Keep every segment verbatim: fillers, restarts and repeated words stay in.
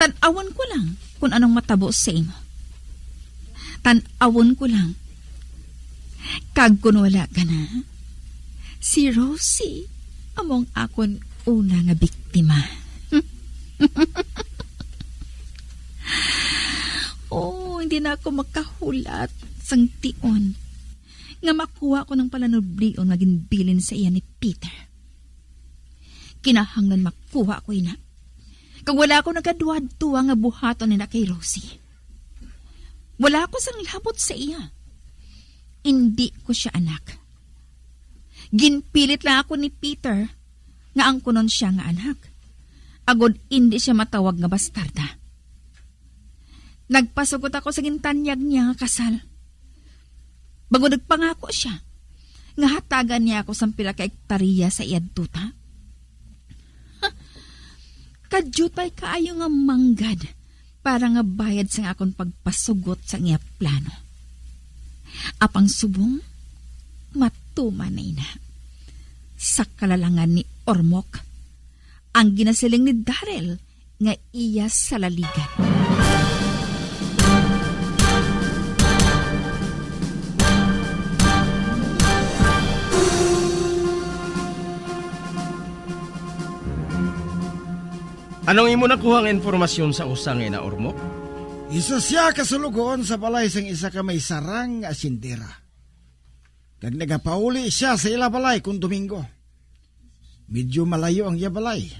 Tan-awon ko lang kung anong matabo sa imo. Tan-awon ko lang. Kag kung wala ka na, si Rosie amo ang akon una nga biktima. Oh, hindi na ako makahulat sang tion nga makuha ko ng palanublion nga ginbilin sa iya ni Peter. Kinahanglan makuha ko ina. Kag wala ako nagaduha-duha nga buhaton ina kay Rosie. Wala ako sang labot sa iya. Indi ko sia anak. Ginpilit lang ako ni Peter nga angkunon sia nga anak, agod indi sia matawag nga bastarda. Nagpasugot ako sa gintanyag niya nga kasal. Bangod nagpangako sia nga hatagan niya ako sang pila ka ektarya sa iya duta. Kadyutay kaayo nga manggad para nga bayad sang akon pagpasugot sa iya plano. Apang subong, matuman na ina. Sa kalalangan ni Ormoc, ang ginasiling ni Daryl nga iya salaligan. Anong imo nakuha nga impormasyon sa usa nga ina, Ormoc? Isa sia ka suloguon sa balay sang isa ka may sarang nga asyendera. Kag nagapauli sia sa ila balay kon Domingo. Medyo malayo ang iya balay,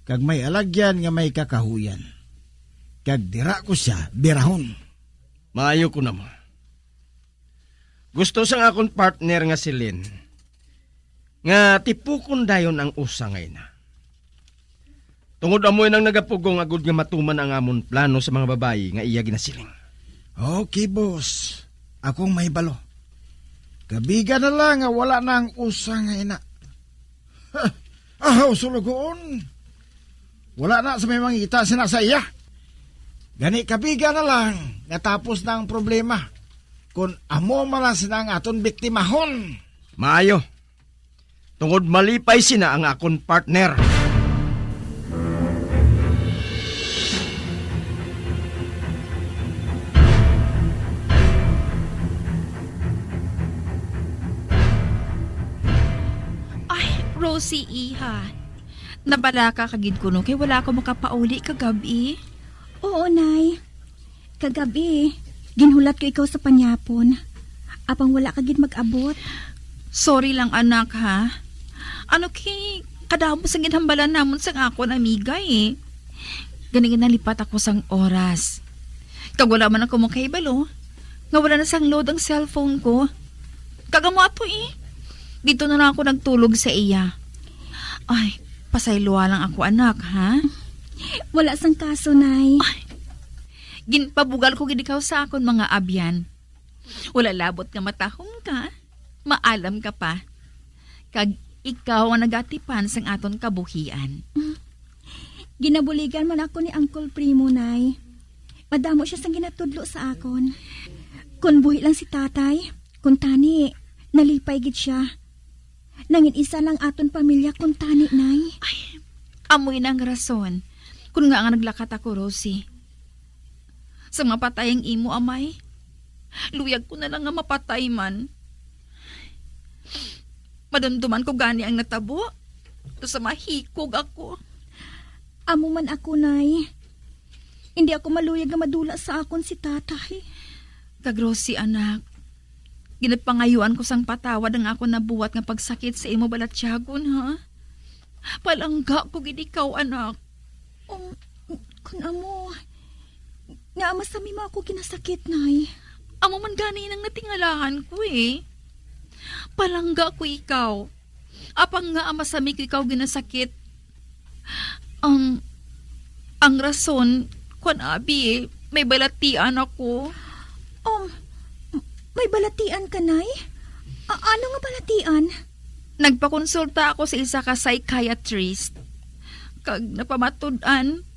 kag may alagyan nga may kakahuyan. Kag dira ko sia birahon. Maayo ko na mo. Gusto sang akon partner nga si Lynn nga tipukon dayon ang usa nga ina. Tungod amo nang nagapugong agud nga matuman ang amon plano sa mga babayi nga iya ginasiling. Okay, boss. Akong mahibalo. Kabiga na lang nga wala na ang usa nga ina. Ha, ahaw, sulugoon. Wala na sa may mangita sina sa iya. Gani kabiga na lang nga tapos na ang problema. Kun amo man lang sina ang aton biktimahon. Maayo. Tungod malipay sina ang akon partner. Ay, Rosie, iha. Nabalaka ka gid kuno kay wala ako makapauli kagab-i. Oo, Nay. Kagab-i, ginhulat ko ikaw sa panyapon. Apang wala ka gid mag-abot. Sorry lang, anak, ha? Ano kay kadamo sang ginhambalan namon sang akon amiga, eh. Gani nga nalipat ako sang oras. Kag wala man ako makahibalo nga wala na sang load ang cellphone ko. Kag amo ato, eh. Dito na lang ako nagtulog sa iya. Ay, pasayloa lang ako, anak, ha? Wala sang kaso, Nay. Ay, ginpabugal ko gid ikaw sa akon mga abyan. Wala labot nga matahom ka, maalam ka pa. Kag ikaw ang nagatipan sang aton kabuhian. Ginabuligan man ako ni Uncle Primo, Nay. Madamo sia sang ginatudlo sa akon. Kon buhi lang si Tatay, kuntani, nalipay gid sia. Nangin-isa lang aton pamilya kuntani, Nay. Ay, amoy nang rason kun ngaa nga naglakat ako, Rosie. Sa mapatay ang imo amay, luyag ko na lang nga mapatay man. Madumduman ko gani ang natabo, to sa mahikog ako. Amo man ako, Nay. Hindi ako maluyag nga madula sa akon si Tatay. Kag Rosie, anak, ginapangayuan ko sang patawad ang akon nabuhat nga pagsakit sa imo balatyagon, ha? Palangga ko gid ikaw, anak. Um, kun amo, nga masami mo ako ginasakit, Nay. Amo man gani nang natingalahan ko, eh. Palangga ko ikaw. Apang nga masami ko ikaw ginasakit. Ang, ang rason, kwan abi, may balatian ako. Um, may balatian ka, Nay? A-, ano nga balatian? Nagpakonsulta ako sa isa ka psychiatrist. Kag napamatud-an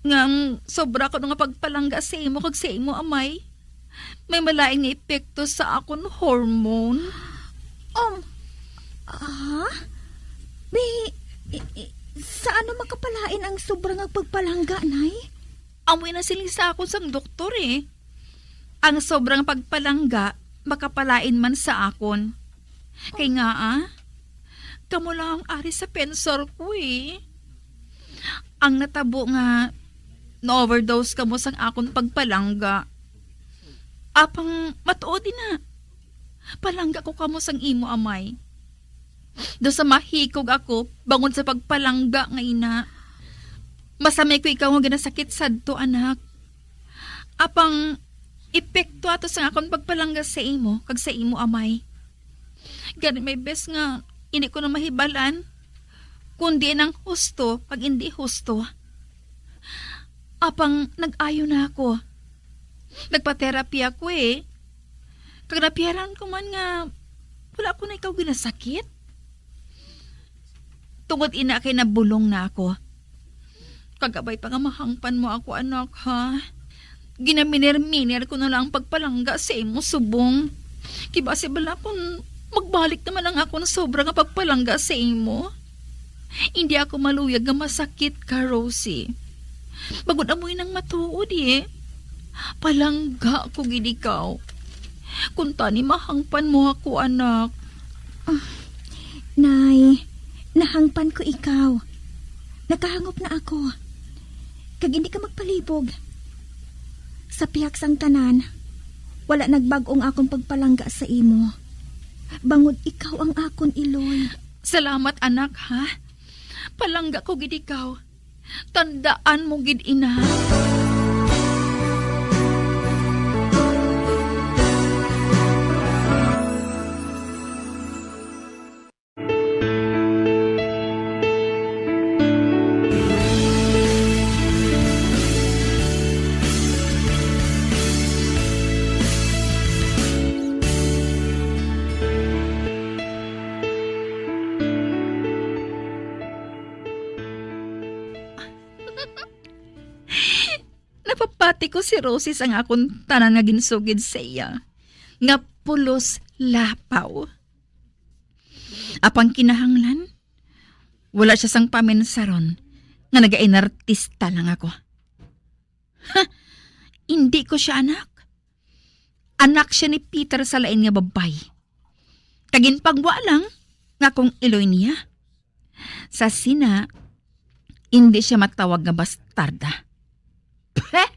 nga ang sobra ko nga pagpalangga sa imo kag sa imo amay, may malain nga epekto sa akon hormone. Um, ah? May, i-, i-, Sa ano makapalain ang sobra nga pagpalangga, Nay? Amoy nasiling sa akon sang doktor, eh. Ang sobra nga pagpalangga makapalain man sa akon. Kay nga, ah, kamo lang ang ari sa pensar ko, eh. Ang natabo nga na-overdose kamo sang akon pagpalangga. Apang matuod ina, palangga ko kamo sang imo amay. Daw sa mahikog ako bangod sa pagpalangga nga ina. Masamay ko ikaw nga ginasakit sadto, anak. Apang epekto ato sang akon pagpalangga sa imo kag sa imo amay. Gani may bes nga hindi ko na mahibalan kung diin ang husto kag indi husto. Apang nag-ayo na ako. Nagpa-therapy ako, eh. Kag napiharan ko man nga wala ko na ikaw ginasakit. Tungod ina kay nabulong na ako. Kag abay pa nga mahangpan mo ako, anak, ha? Ginaminer-miner ko na lang ang pagpalangga sa imo subong. Kay basi bala kung magbalik naman ang akon sobra nga pagpalangga sa imo. Hindi ako maluyag nga masakit ka, Rosie. Bangod amoy nang matuod, eh. Palangga ko gid ikaw. Kuntani mahangpan mo ako, anak. Ah, Nay, nahangpan ko ikaw. Nakahangop na ako. Kag hindi ka magpalibog. Sa pihak sang tanan, wala nagbag-o ang akong pagpalangga sa imo. Bangod ikaw ang akon iloy. Salamat, anak, ha? Palangga ko gid ikaw. Tandaan mo gid, ina. Napapati ko si Rosie sang akon tanan nga ginsugid sa iya, nga pulos lapaw. Apang kinahanglan, wala siya sang paminsaron nga nagainartista lang ako. Ha! Indi ko siya anak. Anak siya ni Peter sa lain nga babay. Kag ginpagwa lang nga akong iloy niya. Sa sina, indi siya matawag nga bastarda. Peh!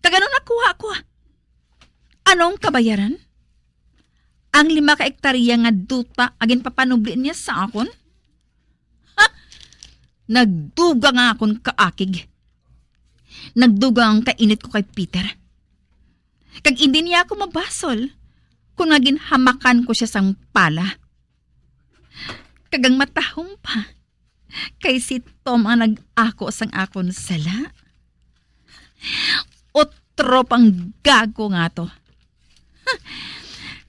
Kag ano nakuha ko? Anong kabayaran? Ang lima ka ektarya nga duta nga ginpapanubli niya sa akon? Ha! Nagdugang ang akon kaakig. Nagdugang ang kainit ko kay Peter. Kag indi niya ako mabasol kung nga ginhamakan ko siya sang pala. Kag ang matahom pa, kay si Tom ang nag-ako sang akon sala. Otro pang gago nga to.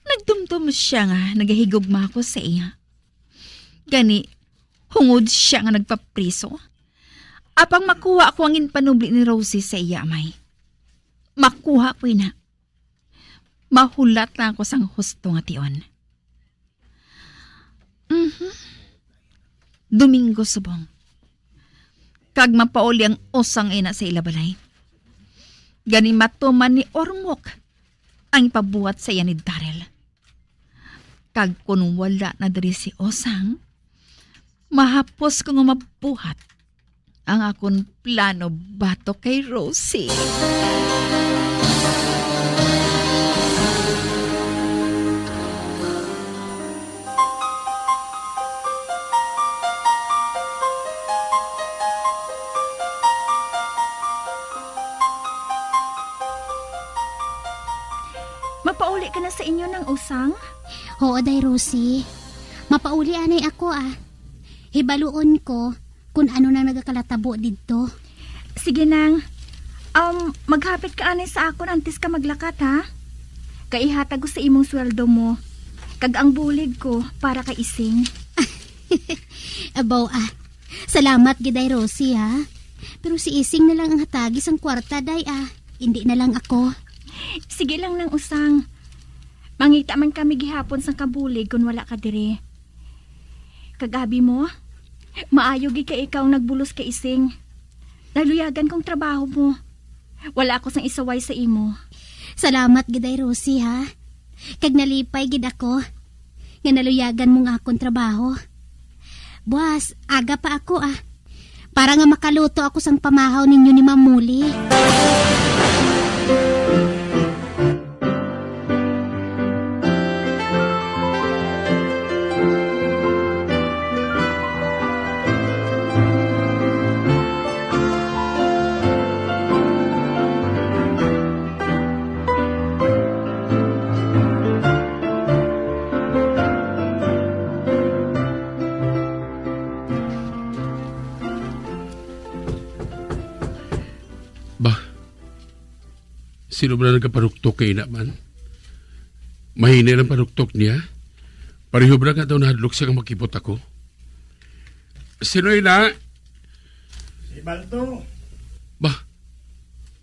Nagdumdom siya nga nagahigugma ako sa iya. Gani, hungod siya nga nagpapriso. Apang makuha ko ang ginpanubli ni Rosie sa iya amay. Makuha ko ina. Mahulat lang ako sang husto nga tion. Mhm. Domingo subong. Kag mapauli ang Usang ina sa ila balay. Gani matuman ni Ormoc ang ipabuhat sa iya ni Daryl. Kag kun wala na diri si Usang, mahapos ko nga mabuhat ang akon plano batok kay Rosie. Mapauli ka na sa inyo, Nang Usang? Oo, Day Rosie. Mapauli anay ako, ah. Hibaluon ko kung ano nang nagakalatabo didto. Sige, Nang. Um, maghapit ka anay sa akon antes ka maglakat, ha? Kay ihatag ko sa imong sweldo mo, kag ang bulig ko para kay Ising. Abaw, ah. Salamat gid, Day Rosie, ha? Pero si Ising na lang ang hatagi sang kwarta, Day, ah. Indi na lang ako. Sige lang, Nang Usang. Mangita man kami gihapon sang kabulig kon wala ka diri. Kag abi mo, Maayo gid kay ikaw ang nagbulos kay Ising. Naluyagan kong trabaho mo. Wala ako sang isaway sa imo. Salamat gid ay, Rosie, ha? Kag nalipay gid ako nga naluyagan mo nga akon trabaho. Buwas, aga pa ako, ah. Para nga makaluto ako sang pamahaw ninyo ni Ma'am Molly. Ba, sino ba na nagkaparuktok kay ina man? Mahinay lang paruktok niya. Pareho ba na nga daw nahadlok siya nga makipot ako? Sino ina? Si Balto.